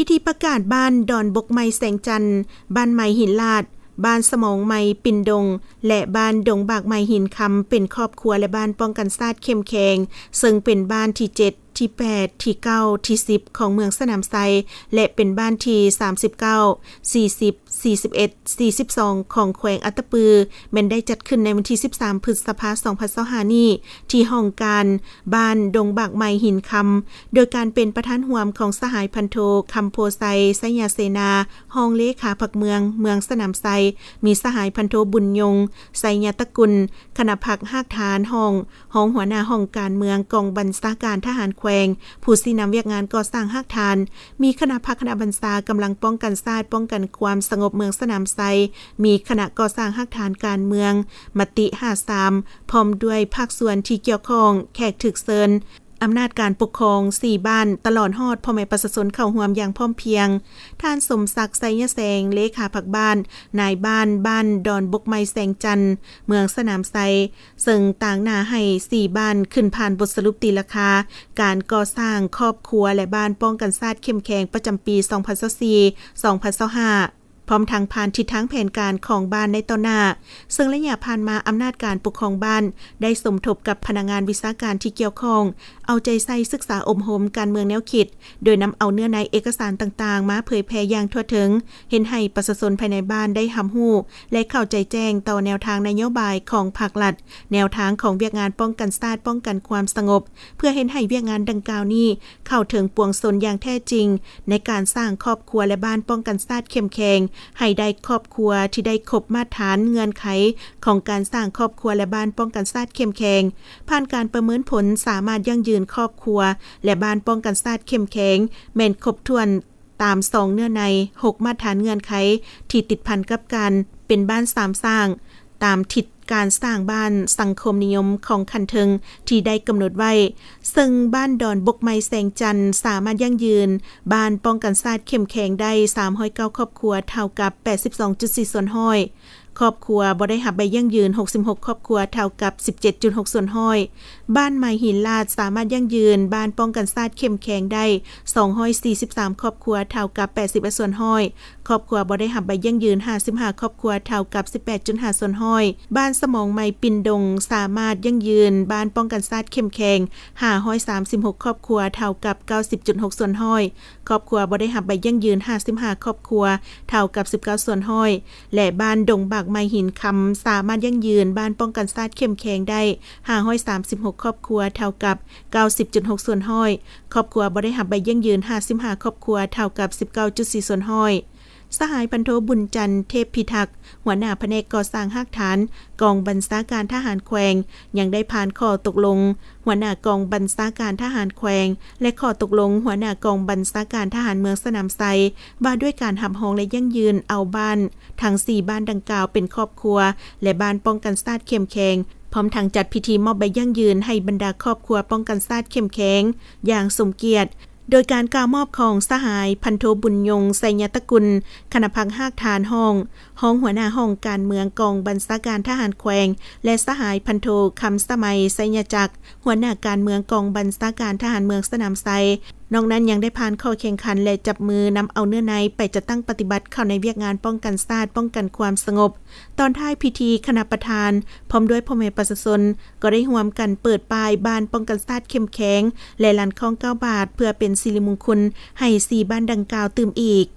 ພິທີປະກາດບ້ານດອນບົກໃໝ່ແສງຈັນ, ບ້ານໃໝ່ຫີນລາດ, ບ້ານສະໝອງໃໝ່ປິນດົງ ແລະ ບ້ານດົງບາກໃໝ່ຫີນຄຳ ເປັນຄອບຄົວ ແລະ ບ້ານປ້ອງກັນຊາດເຂັ້ມແຂງ, ເຊິ່ງເປັນບ້ານທີເຈັດ, ທີແປດ, ທີເກົ້າ, ທີສິບ ຂອງເມືອງສະໜາມໄຊ ແລະ ເປັນບ້ານທີສາມສິບເກົ້າ, ສີ່ສິບ, ສີ່ສິບເອັດ, ສີ່ສິບສອງ ຂອງແຂວງອັດຕະປື ແມ່ນໄດ້ຈັດຂຶ້ນໃນວັນທີສິບສາມ ພຶດສະພາ ສອງພັນຊາວຫ້ານີ້ ທີ່ຫ້ອງການບ້ານດົງບາກໃໝ່ຫີນຄຳ ໂດຍການເປັນປະທານຮ່ວມຂອງສະຫາຍພັນໂທ ຄຳໂພໄຊ ໄຊຍະເສນາ ຮອງເລຂາພັກເມືອງ ເມືອງສະໜາມໄຊ, ມີສະຫາຍພັນໂທ ບຸນຍົງ ໄຊຍະຕະກຸນ ຄະນະພັກຮາກຖານ ຮອງ ຮອງຫົວໜ້າຫ້ອງການເມືອງ ກອງບັນຊາການທະຫານແຂວງ, ຜູ້ຊີ້ນຳວຽກງານກໍ່ສ້າງຮາກຖານ, ມີຄະນະພັກຄະນະບັນຊາກຳລັງປ້ອງກັນຊາດ ປ້ອງກັນຄວາມສະຫງົບເມືອງສະໜາມໄຊ, ມີຄະນະກໍ່ສ້າງຮາກຖານການເມືອງ, ມະຕິຫ້າສາມ ພ້ອມດ້ວຍພາກສ່ວນທີ່ກ່ຽວຂ້ອງ, ແຂກຖືກເຊີນ, ອຳນາດການປົກຄອງສີ່ບ້ານ ຕະຫຼອດຮອດພໍ່ແມ່ປະຊາຊົນເຂົ້າຮ່ວມຢ່າງພ້ອມພຽງ. ທ່ານ ສົມສັກ ໄຊຍະແສງ ເລຂາພັກບ້ານ, ນາຍບ້ານບ້ານດອນບົກໃໝ່ແສງຈັນ, ເມືອງສະໜາມໄຊ, ເຊິ່ງຕາງໜ້າໃຫ້ສີ່ບ້ານຂຶ້ນຜ່ານບົດສະຫຼຸບຕີລາຄາການກໍ່ສ້າງຄອບຄົວ ແລະ ບ້ານປ້ອງກັນຊາດເຂັ້ມແຂງປະຈຳປີ ສອງພັນຊາວສີ່ ສອງພັນຊາວຫ້າ ພ້ອມທັງຜ່ານທິດທາງແຜນການຂອງບ້ານໃນຕໍ່ໜ້າ, ເຊິ່ງໄລຍະຜ່ານມາອຳນາດການປົກຄອງບ້ານໄດ້ສົມທົບກັບພະນັກງານວິຊາການທີ່ກ່ຽວຂ້ອງ ເອົາໃຈໃສ່ສຶກສາອົບຮົມການເມືອງແນວຄິດ, ໂດຍນຳເອົາເນື້ອໃນເອກະສານຕ່າງໆມາເຜີຍແຜ່ຢ່າງທົ່ວເຖິງ, ເຮັດໃຫ້ປະຊາຊົນພາຍໃນບ້ານໄດ້ຮັບຮູ້ ແລະ ເຂົ້າໃຈແຈ້ງຕໍ່ແນວທາງນະໂຍບາຍຂອງພັກລັດ, ແນວທາງຂອງວຽກງານປ້ອງກັນຊາດ, ປ້ອງກັນຄວາມສະຫງົບ, ເພື່ອເຮັດໃຫ້ວຽກງານດັ່ງກ່າວນີ້ເຂົ້າເຖິງປວງຊົນຢ່າງແທ້ຈິງ ໃນການສ້າງຄອບຄົວ ແລະ ບ້ານປ້ອງກັນຊາດເຂັ້ມແຂງ ໃຫ້ໄດ້ຄອບຄົວທີ່ໄດ້ຄົບມາດຖານເງື່ອນໄຂຂອງການສ້າງຄອບຄົວ ແລະ ບ້ານປ້ອງກັນຊາດເຂັ້ມແຂງ. ຜ່ານການປະເມີນຜົນສາມາດຢັ້ງຢືນຄອບຄົວ ແລະ ບ້ານປ້ອງກັນຊາດເຂັ້ມແຂງ ແມ່ນຄົບຖ້ວນຕາມສອງເນື້ອໃນ ຫົກມາດຖານເງື່ອນໄຂທີ່ຕິດພັນກັບການເປັນບ້ານສາມສ້າງ ຕາມທິດການສ້າງບ້ານສັງຄົມນິຍົມຂອງຂັ້ນເທິງທີ່ໄດ້ກຳນົດໄວ້, ເຊິ່ງບ້ານດອນບົກໃໝ່ແສງຈັນສາມາດຢັ້ງຢືນບ້ານປ້ອງກັນຊາດເຂັ້ມແຂງໄດ້ສາມຮ້ອຍເກົ້າຄອບຄົວ ເທົ່າກັບແປດສິບສອງຈຸດສີ່ສ່ວນຮ້ອຍ, ຄອບຄົວບໍ່ໄດ້ຮັບໃບຢັ້ງຢືນຫົກສິບຫົກຄອບຄົວ ເທົ່າກັບສິບເຈັດຈຸດຫົກສ່ວນຮ້ອຍ. ບ້ານໃໝ່ຫີນລາດສາມາດຢັ້ງຢືນບ້ານປ້ອງກັນຊາດເຂັ້ມແຂງໄດ້ສອງຮ້ອຍສີ່ສິບສາມຄອບຄົວ ເທົ່າກັບແປດສິບເອັດສ່ວນຮ້ອຍ. ຄອບຄົວບໍ່ໄດ້ຮັບໃບຢັ້ງຢືນຫ້າສິບຫ້າຄອບຄົວ ເທົ່າກັບສິບແປດຈຸດຫ້າສ່ວນຮ້ອຍ. ບ້ານສະໝອງໃໝ່ປິນດົງສາມາດຢັ້ງຢືນບ້ານປ້ອງກັນຊາດເຂັ້ມແຂງຫ້າຮ້ອຍສາມສິບຫົກຄອບຄົວ ເທົ່າກັບເກົ້າສິບຈຸດຫົກສ່ວນຮ້ອຍ. ຄອບຄົວບໍ່ໄດ້ຮັບໃບຢັ້ງຢືນຫ້າສິບຫ້າຄອບຄົວ ເທົ່າກັບສິບເກົ້າສ່ວນຮ້ອຍ ແລະ ບ້ານດົງບາກໄມ້ຫີນຄຳ ສາມາດຢັ້ງຢືນບ້ານປ້ອງກັນຊາດເຂັ້ມແຂງໄດ້ຫ້າຮ້ອຍສາມສິບຫົກຄອບຄົວ ເທົ່າກັບເກົ້າສິບຈຸດຫົກສ່ວນຮ້ອຍ. ຄອບຄົວບໍ່ໄດ້ຮັບໃບຢັ້ງຢືນຫ້າສິບຫ້າຄອບຄົວ ເທົ່າກັບສິບເກົ້າຈຸດສີ່ສ່ວນຮ້ອຍ. ສະຫາຍພັນໂທ ບຸນຈັນ ເທບພິທັກ ຫົວໜ້າພະແນກກໍ່ສ້າງຮາກຖານ ກອງບັນຊາການທະຫານແຂວງ ຍັງໄດ້ຜ່ານຂໍ້ຕົກລົງຫົວໜ້າກອງບັນຊາການທະຫານແຂວງ ແລະ ຂໍ້ຕົກລົງຫົວໜ້າກອງບັນຊາການທະຫານເມືອງສະໜາມໄຊ ວ່າດ້ວຍການຮັບຮອງ ແລະ ຢັ້ງຢືນເອົາບ້ານທັງສີ່ບ້ານດັ່ງກ່າວເປັນຄອບຄົວ ແລະ ບ້ານປ້ອງກັນຊາດເຂັ້ມແຂງ, ພ້ອມທັງຈັດພິທີມອບໃບຢັ້ງຢືນໃຫ້ບັນດາຄອບຄົວປ້ອງກັນຊາດເຂັ້ມແຂງຢ່າງສົມກຽດ. ໂດຍການກ່າວມອບຂອງສະຫາຍພັນໂທ ບຸນຍົງ ໄຊຍະຕະກຸນ ຄະນະພັກຮາກຖານຫ້ອງ, ຮອງຫົວໜ້າຫ້ອງການເມືອງກອງບັນຊາການທະຫານແຂວງ ແລະ ສະຫາຍພັນໂທ ຄຳສະໄໝ ໄຊຍະຈັກ ຫົວໜ້າການເມືອງກອງບັນຊາການທະຫານເມືອງສະໜາມໄຊ. ນອກນັ້ນຍັງໄດ້ຜ່ານຂໍ້ແຂ່ງຂັນ ແລະ ຈັບມືນຳເອົາເນື້ອໃນໄປຈັດຕັ້ງປະຕິບັດເຂົ້າໃນວຽກງານປ້ອງກັນຊາດ, ປ້ອງກັນຄວາມສະຫງົບ. ຕອນທ້າຍພິທີ, ຄະນະປະທານ ພ້ອມດ້ວຍພໍ່ແມ່ປະຊາຊົນ ກໍໄດ້ຮ່ວມກັນເປີດປ້າຍບ້ານປ້ອງກັນຊາດເຂັ້ມແຂງ ແລະ ລັ່ນຄ້ອງເກົ້າບາດ ເພື່ອເປັນສິລິມຸງຄຸນໃຫ້ສີ່ບ້ານດັ່ງກ່າວຕື່ມອີກ.